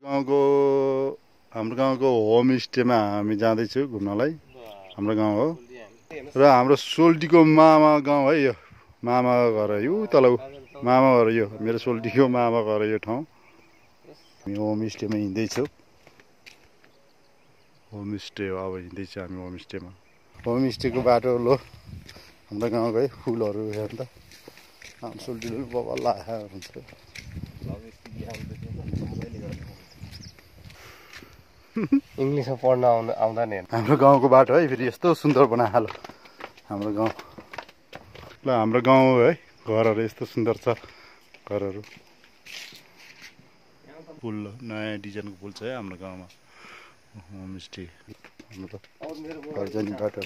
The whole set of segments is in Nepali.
गाउँको हाम्रो गाउँको होमस्टेमा हामी जाँदैछौँ घुम्नलाई। हाम्रो गाउँ हो र हाम्रो सोल्टीको मामा गाउँ है यो। मामा घर यो तल मामा घर यो मेरो सोल्टीको मामा घर यो ठाउँ। हामी होमस्टेमा हिँड्दैछौँ। होमस्टे हो अब हिँड्दैछौँ हामी होमस्टेमा। होमस्टेको बाटो लो हाम्रो गाउँको है फुलहरू हेर्दा हाम्रो सोल्टीले बबल लागेको हुन्छ। इङ्ग्लिसमा पढ्न आउँदैन हाम्रो गाउँको बाटो है फेरि यस्तो सुन्दर बनाइहाल्यो हाम्रो गाउँ। ल हाम्रो गाउँ है घरहरू यस्तो सुन्दर छ घरहरू। पुल नयाँ डिजाइनको पुल छ है हाम्रो गाउँमा। होमस्टे हाम्रो घर जाने बाटो।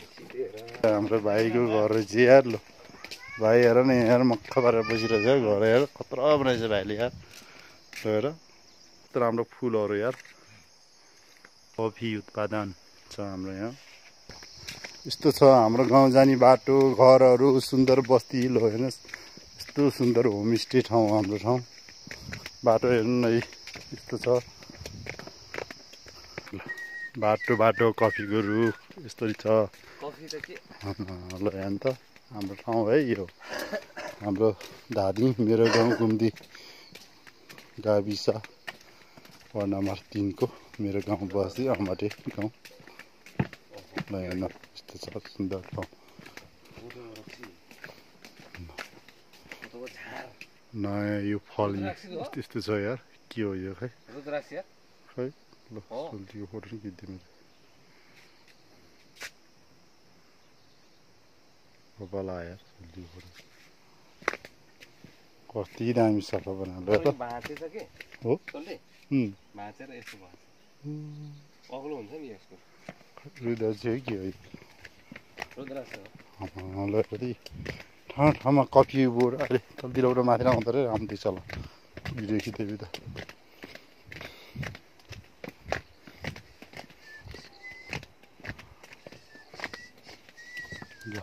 हाम्रो भाइको घर रहेछ यार। ल भाइ हेर न यार मक्ख पारेर बसिरहेछ घर हेर खतरा बनाएछ भाइले यार। हेर कस्तो राम्रो फुलहरू यार। कफी उत्पादन छ हाम्रो यहाँ। यस्तो छ हाम्रो गाउँ जाने बाटो घरहरू सुन्दर बस्ती लो हेर्नुहोस् यस्तो सुन्दर होमस्टे ठाउँ हाम्रो ठाउँ। बाटो हेर्नु न यस्तो छ बाटो बाटो कफीको रुख यस्तरी छ। ल हेर्नु त हाम्रो ठाउँ है यो हाम्रो धादी मेरो गाउँ गुम्दी गाविस वार्ड नम्बर 3 को मेरो गाउँ बस्ती अमाटे गाउँ। ल हेर्नु यस्तो छ सुन्दर ठाउँ। नयाँ यो फल यस्तो यस्तो छ यार के हो यो खै खै ल सोल्टीको फोटो नि खिच्दियो मेरो। बबल आयो यार सोल्टीको फोटो कति दामी सफा बनाएको हो रुद्राक्ष है के हो ल ठाउँ ठाउँमा कफी बोर्ड अहिले तलतिरबाट माथि आउँदो रहेछ आउँदैछ ल भिडियो खिच्दै बित्दा। ल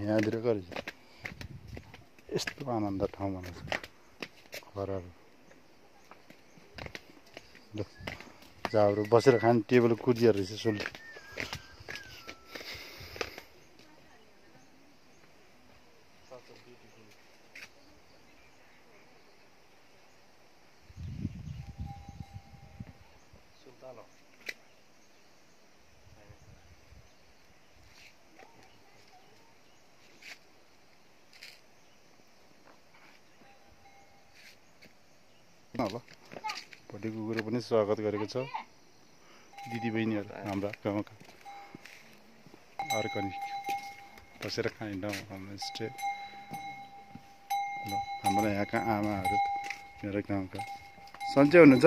यहाँतिर गरेछ यस्तो आनन्द ठाउँ बनाएको छ घरहरू। ल जाहरू बसेर खाने टेबल कुदिएर रहेछ सोल्टी। ल भोटिको कुरो पनि स्वागत गरेको छ दिदीबहिनीहरू हाम्रा गाउँका अर्ग्यानिक बसेर खाने ठाउँ होमस्टे। ल हाम्रो यहाँका आमाहरू मेरो गाउँका सन्चै हुनुहुन्छ।